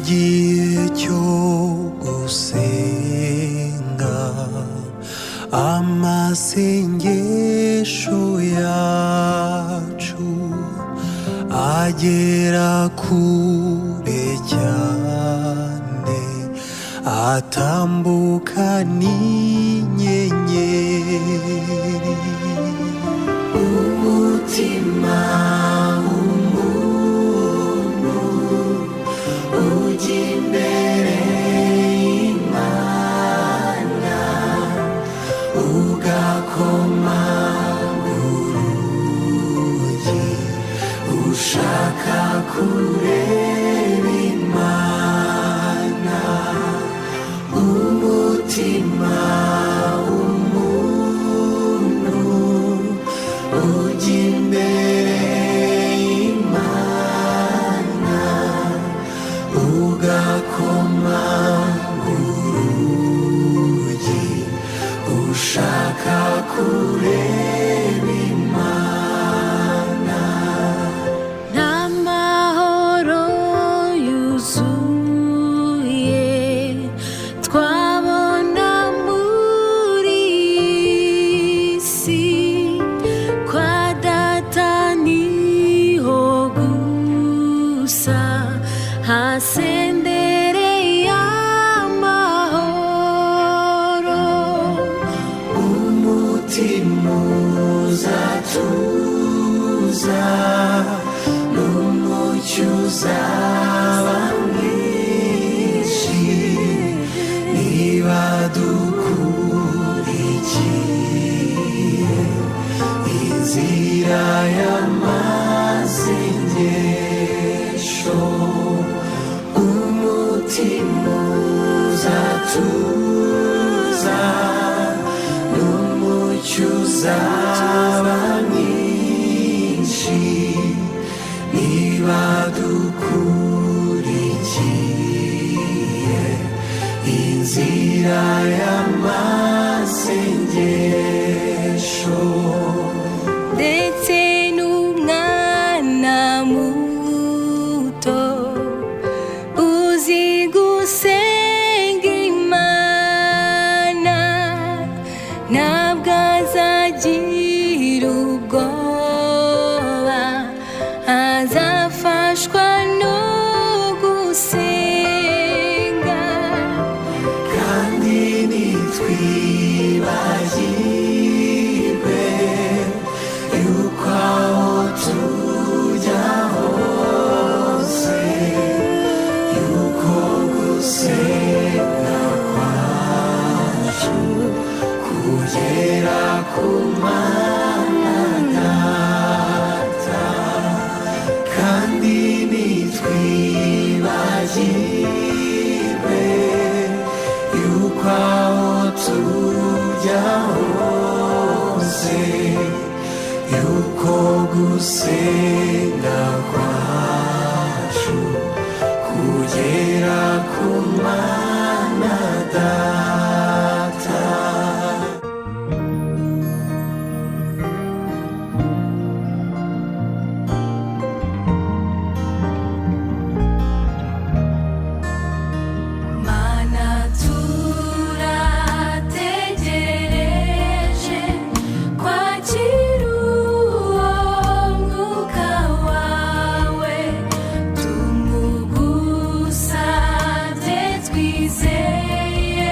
Igihe cyo gusenga, amasengesho yacu agera kure cyane, atambuka n'inyenyeri. Umutima w'umuntu ujya imbere y'Imana, ugakoma urugi, ushaka kureba Imana. Umutima w'umuntu ujya imbere y'Imana, ugakoma urugi, ushaka kureba Imana. Nta mahoro yuzuye twabona muri iyi si. Kwa Data niho gusa hasendereye amahoro. Umutima uzatuza n'umucyo uzaba mwinshi, niba dukurikiye inzira y'amasengesho. Umutima uzatuza n'umucyo uzaba mwinshi, niba dukurikiye inzira y'amasengesho. Ndetse n'umwana muto uzi gusenga Imana ntabwo azagira ubwoba, azafashwa no gusenga. Kandi nitwibagirwe yuko aho tujya hose, yuko gusenga kwacu kugera ku Mana Data. Kandi nitwibagirwe yuko aho tujya hose, yuko gusenga kwacu kugera ku Mana Data. Mana, turategereje kwakira uwo mwuka wawe. Tumugusabye twizeye.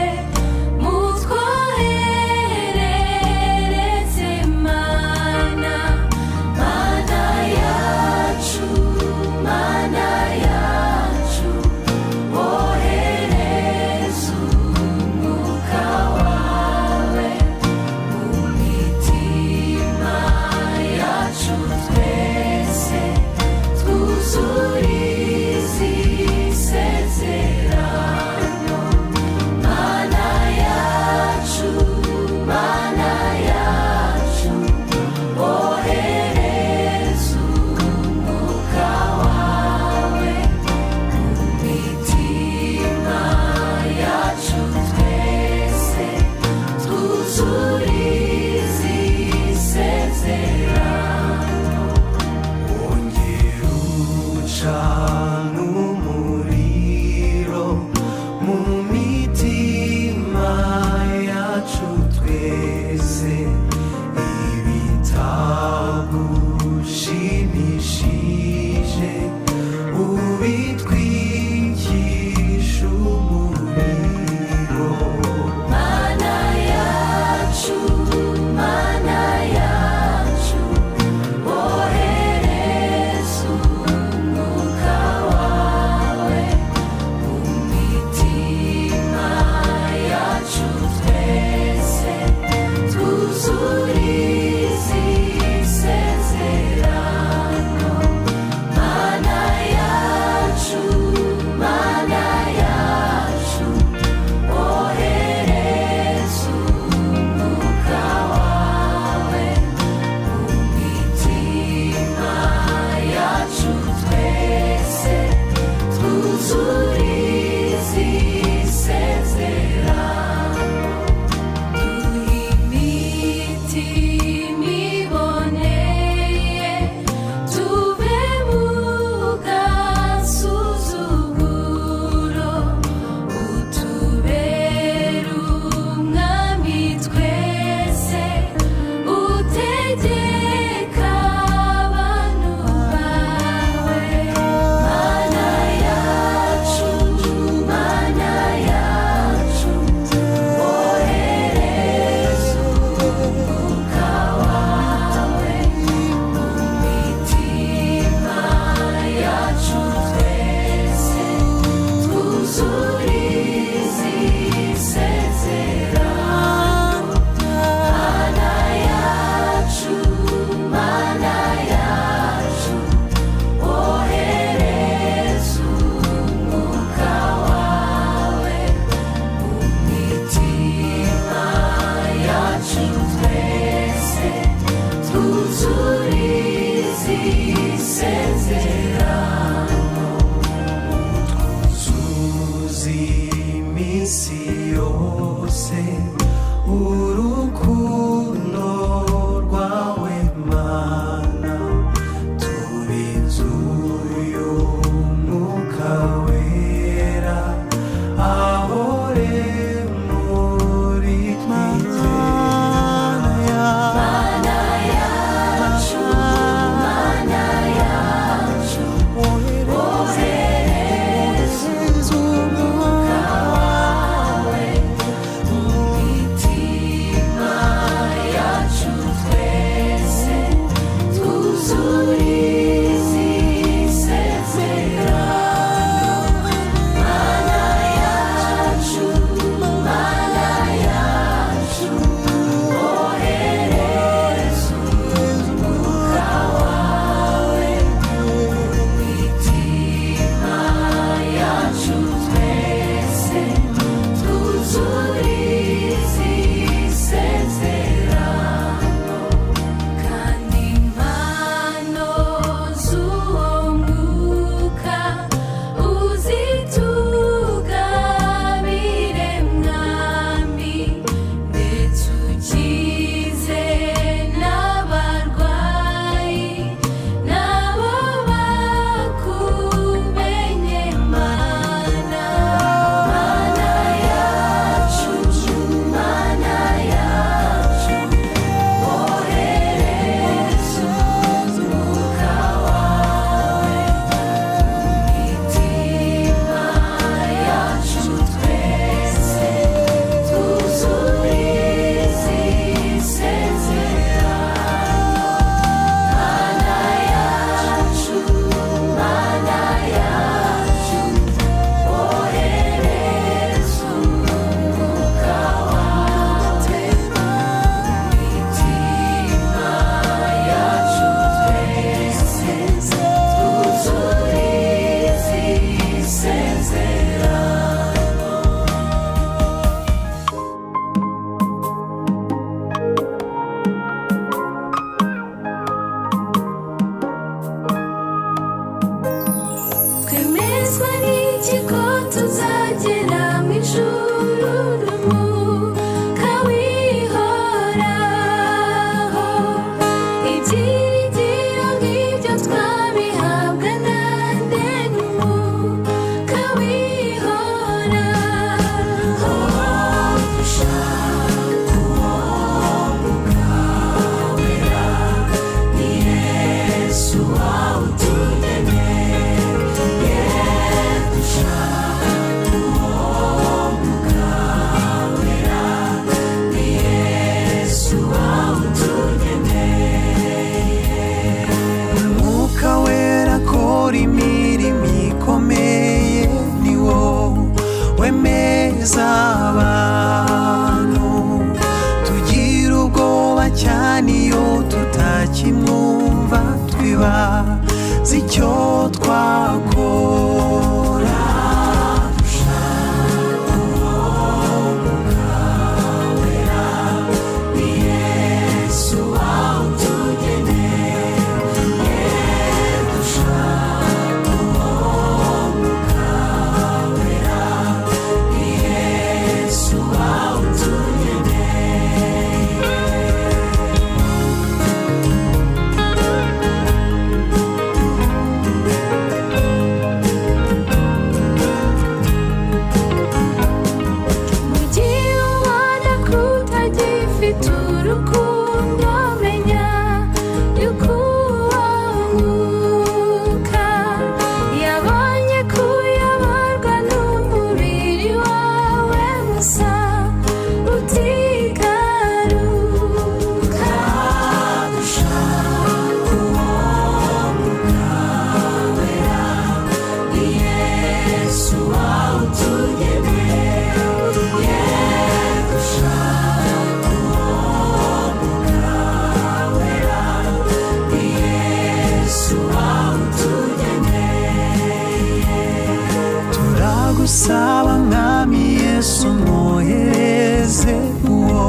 Twabwizwa n'iki ko tuzagera mu ijuru n'umwuka w'ihoraho? Ibyiringiro nk'ibyo twabihabwa na nde n'umwuka w'ihoraho? Dushaka uwo Mwuka Wera, ni Yesu wawutugeneye. Dushaka uwo Mwuka Wera, ni Yesu wawutugeneye. Umwuka Wera akora imirimo ikomeye, ni wo wemeza abantu. Tugira ubwoba cyane iyo tutakimwumva, twibaza icyo twakora. Ni Yesu wawutugeneye. Dushaka uwo Mwuka Wera, ni Yesu wawutugeneye. Mu gihe ubona ko utagifite urukundo, menya yuko uwo mwuka yabonye kuyoborwa n'umubiri wawe gusa, utigaruka. Dushaka uwo Mwuka Wera, ni Yesu wawutugeneye. Dushaka uwo Mwuka Wera, ni Yesu wawutugeneye. Turagusaba Mwami Yesu, mwohereze uwo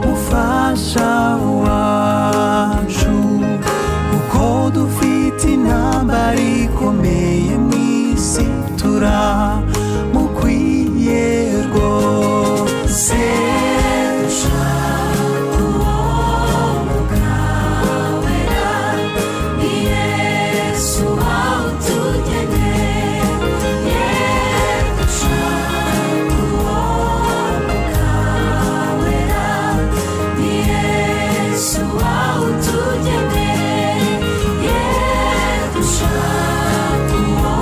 mufasha wacu, kuko dufite intambara ikomeye mu isi, turamukwiye rwose. Dushaka uwo Mwuka Wera, ni Yesu wawutugeneye. Dushaka uwo Mwuka Wera, ni Yesu wawutugeneye. Dushaka uwo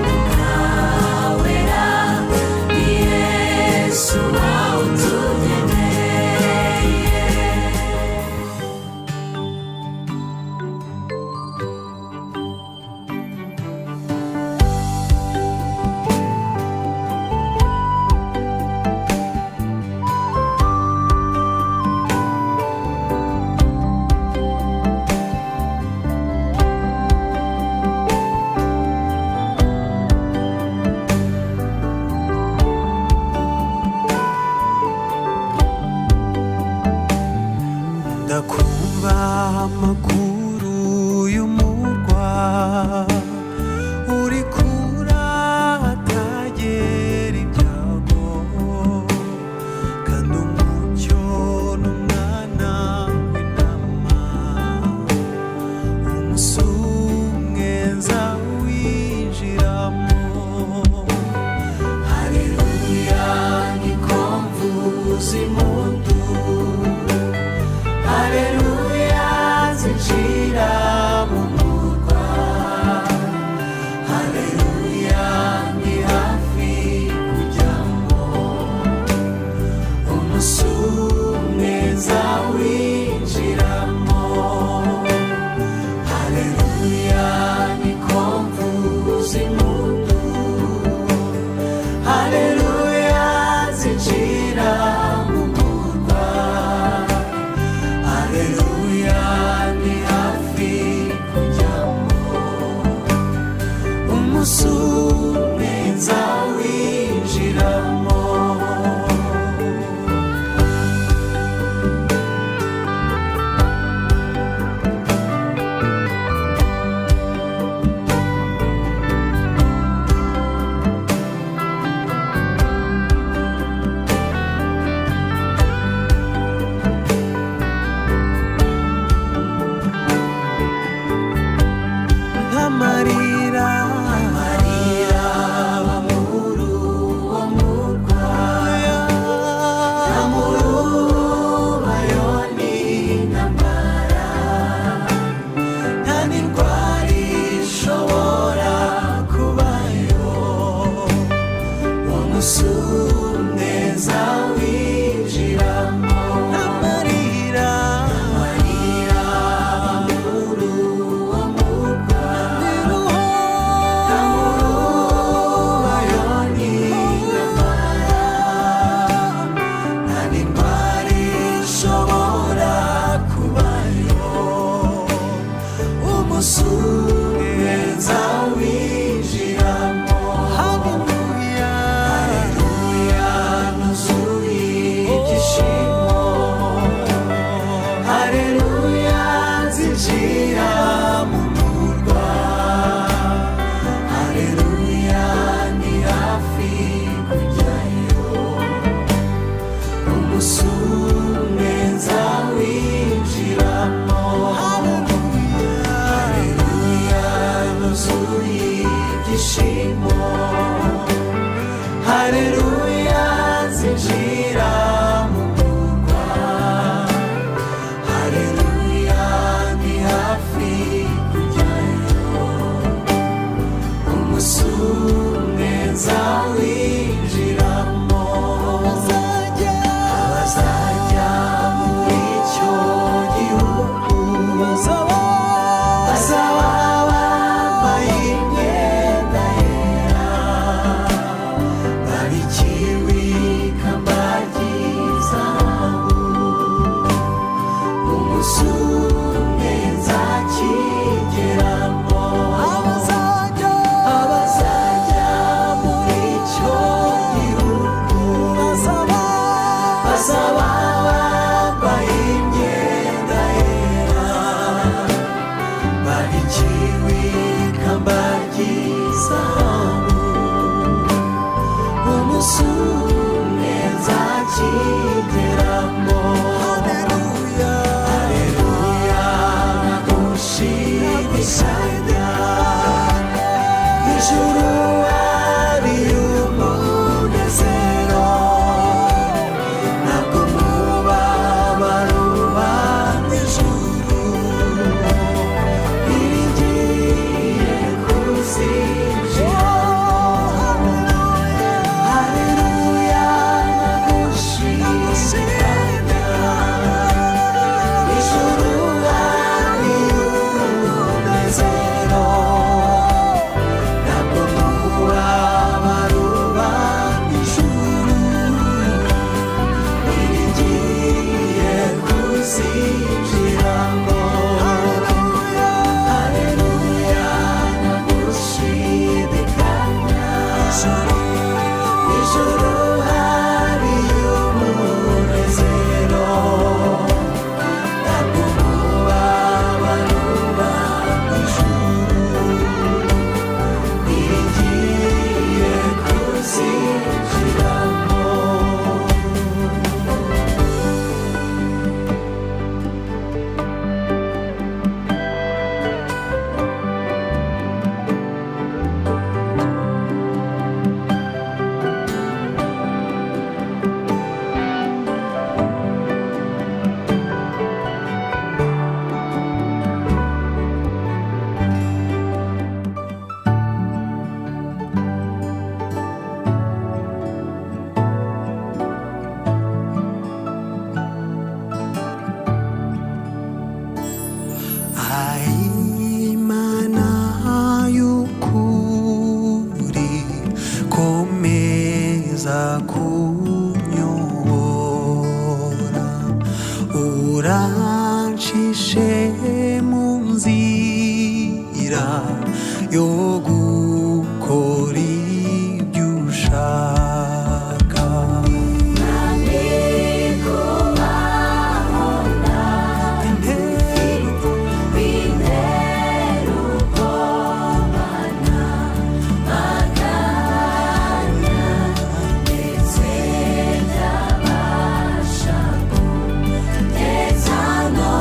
Mwuka Wera, ni Yesu wawutugeneye. Ndakumva amakuru y'umurwa uri kuratagera ibyago, kandi umucyo n'umwana w'intama, umunsi umwe nzawinjiramo. Haleluya, niko mvuza impundu. Haleluya, nzinjira mu murwa. Haleluya, ndi hafi kujyamo, umunsi umwe nzawinjiramo. Haleluya. Umunsi umwe nzawinjiramo. Haleluya, Haleluya, nuzuye ibyishimo. Haleluya, nzinjira mu murwa. Haleluya, ni hafi kujyayo. Umunsi umwe nzawinjiramo. Haleluya, nuzuye ibyishimo. Haleluya, nzinjira mu murwa. Haleluya, ni hafi kujyayo. Umunsi umwe nzawinjiramo. Abazajya muri icyo gihugu bazaba bambaye imyenda yera, babikiwe ikamba ry'izahabu. Umunsi umwe nzakigeramo. Abazajya muri icyo gihugu bazaba bambaye imyenda yera, babikiwe ikamba ry'izahabu. Umunsi umwe nzakigeramo. Haleluya, Haleluya, ntagushidikanya. Ijuru hari umunezero, ntabwo umubabaro uba mu ijuru. Niringiye kuzinjiramo. Haleluya, ntagushidikanya. Ijuru hari umunezero, ntabwo umubabaro uba mu ijuru. Niringiye kuzinjiramo. Haleluya, ntagushidikanya. Ijuru hari umunezero, ntabwo umubabaro uba mu ijuru. Niringiye kuzinjiramo. Imana y'ukuri, komeza kunyobora, urancishe mu nzira yo gukora ibyo ushaka. Kugeza no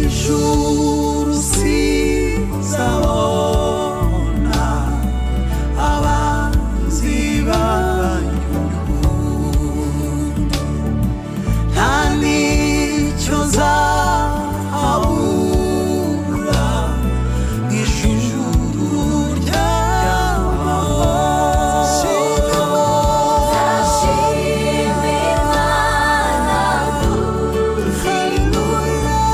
Ijuru sinzabona abanzi banjye ukundi, nta n'icyo nzahabura mu ijuru ry'amahoro. Nzashima Imana Hallelujah.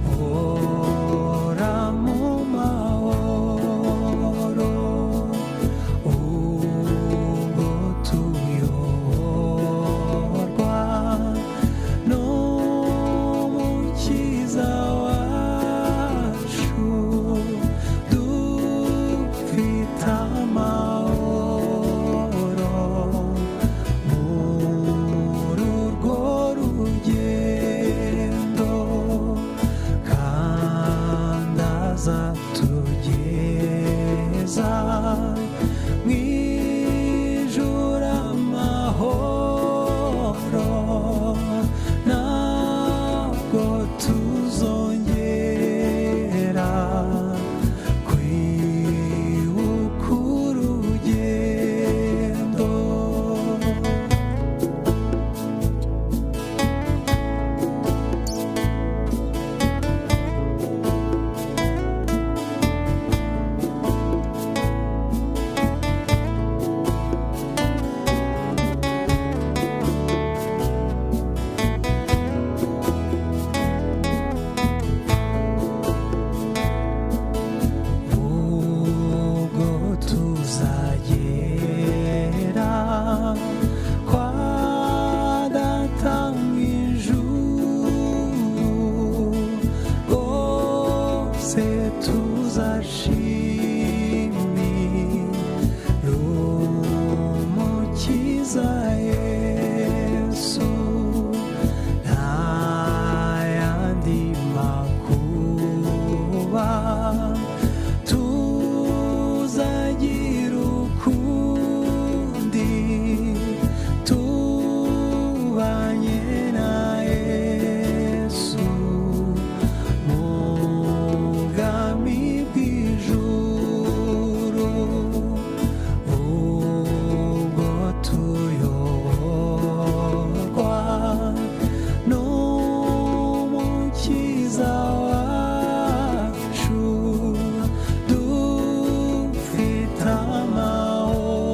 Tuzasohora mu mahoro ubwo tuyoborwa n'Umukiza wacu, dufite amahoro muri urwo rugendo, kandi azatugeza mu ijuru amahoro. Ntabwo tuzongera kwibuka urugendo. Ubwo tuzagera kwa Data mu ijuru, rwose tuzashimira Umukiza Yesu. Nta yandi makuba tuzagira ukundi, tubanye na Yesu mu bwami bw'ijuru. Ubwo tuyoborwa n'Umukiza wacu, dufite amahoro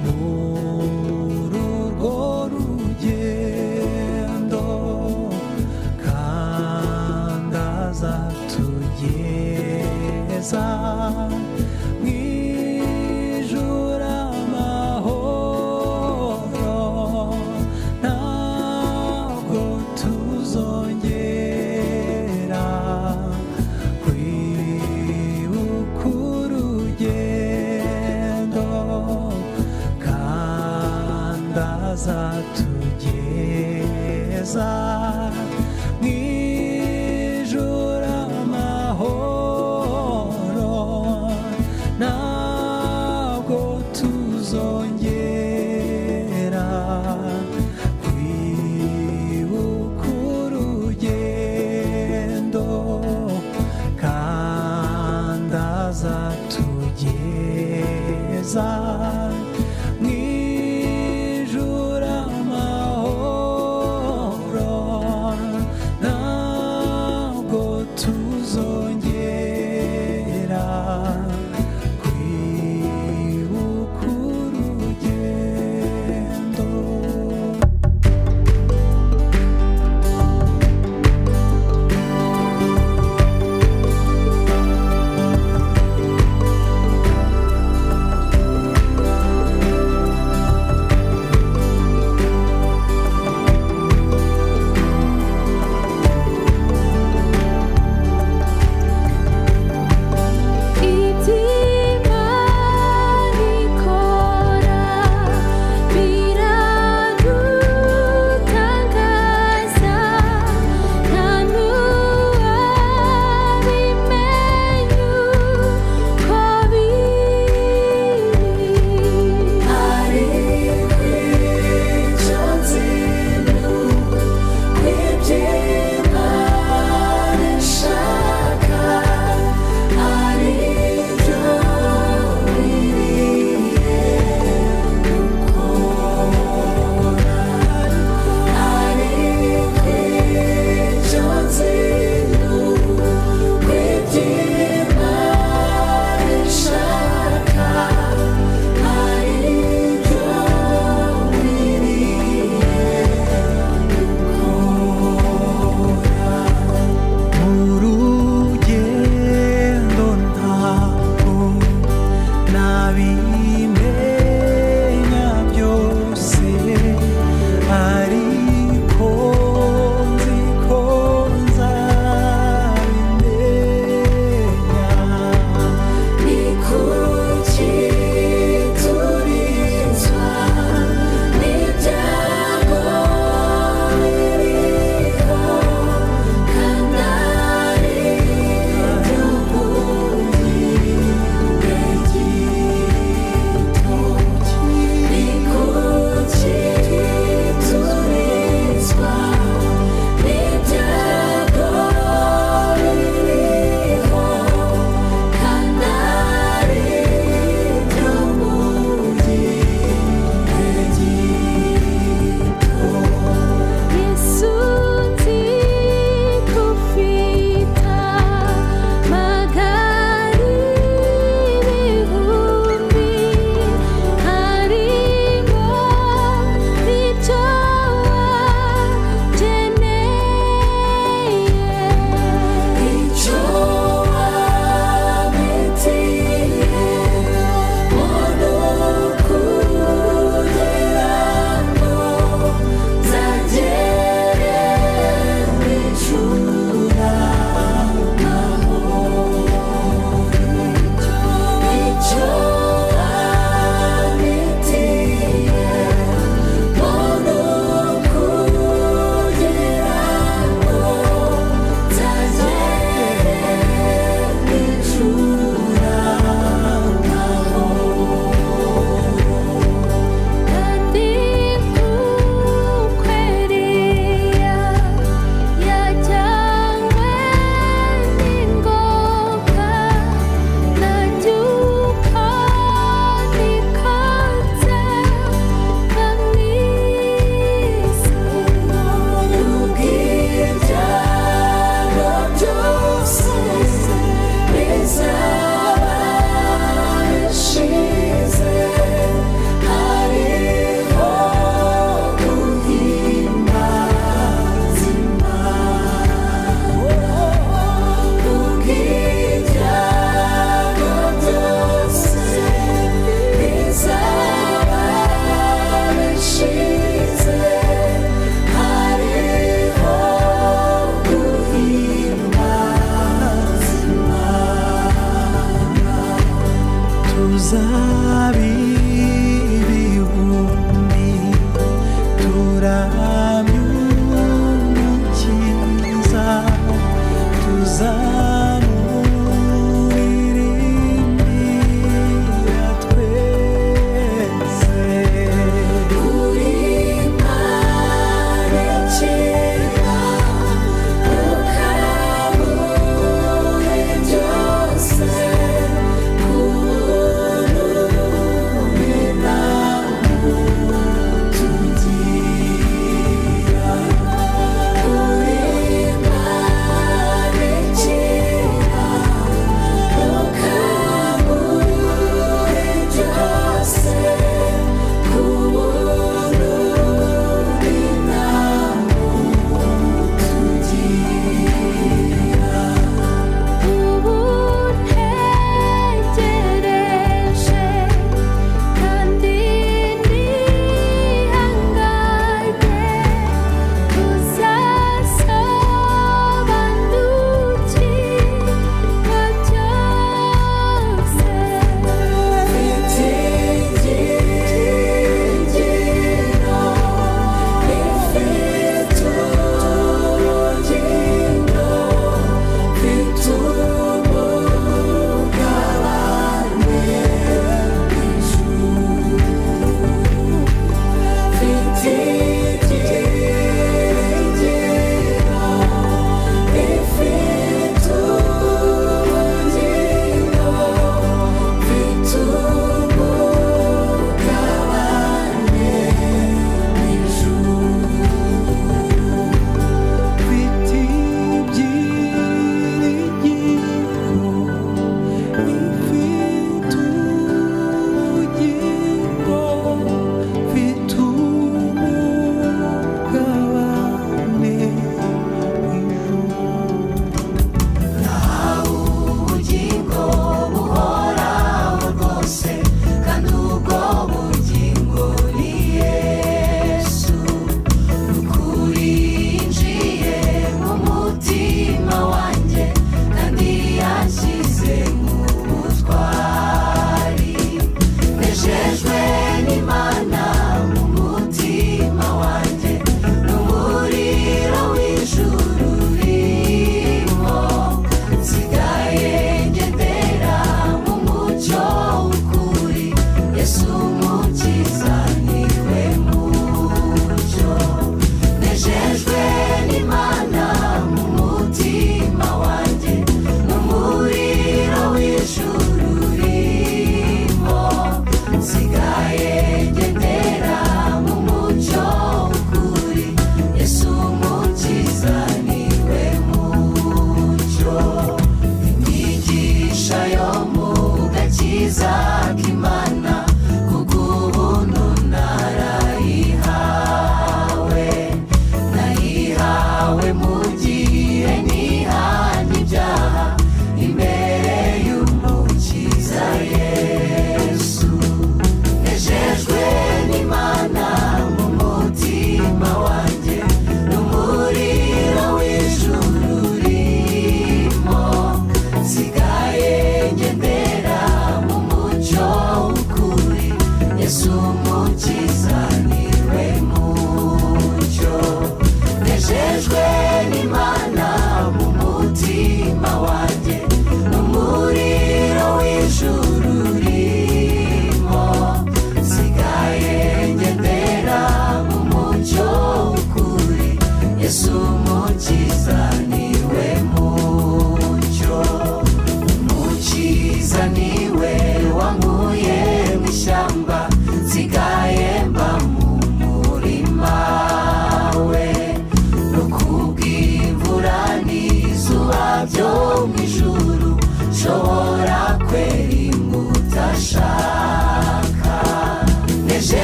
muri urwo rugendo, kandi azatugeza mu ijuru amahoro. Ntabwo tuzongera kwibuka urugendo, kandi azatugeza mu ijuru amahoro. Ntabwo tuzongera kwibuka urugendo, kandi azatugeza mu ijuru amahoro.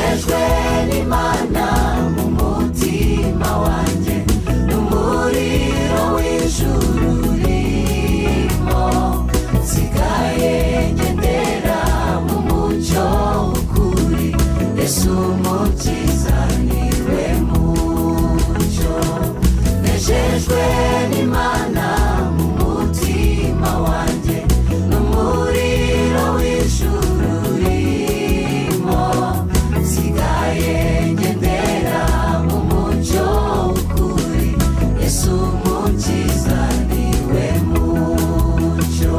Nejejwe n'Imana mu mutima wanjye, n'umuriro w'ijuru urimo. Nsigaye ngendera mu mucyo w'ukuri, Yesu Umukiza niwe mucyo. Nejejwe n'Imana mu mutima wanjye, n'umuriro w'ijuru urimo. Nsigaye ngendera mu mucyo w'ukuri, Yesu Umukiza niwe mucyo.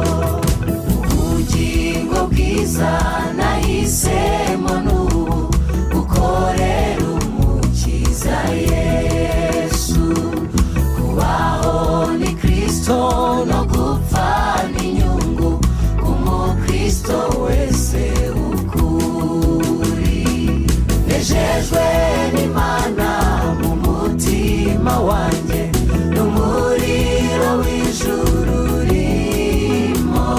Ubugingo bwiza nahisemo n'ubu, gukorera Umukiza Yesu. Kubaho ni Kristo, no gupfa ni inyungu umukristo wese ukuri. Nejejwe n'Imana mu mutima wanjye, n'umuriro w'ijuru urimo.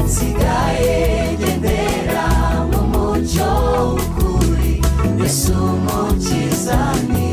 Nsigaye ngendera mu mucyo w'ukuri, Yesu Umukiza ni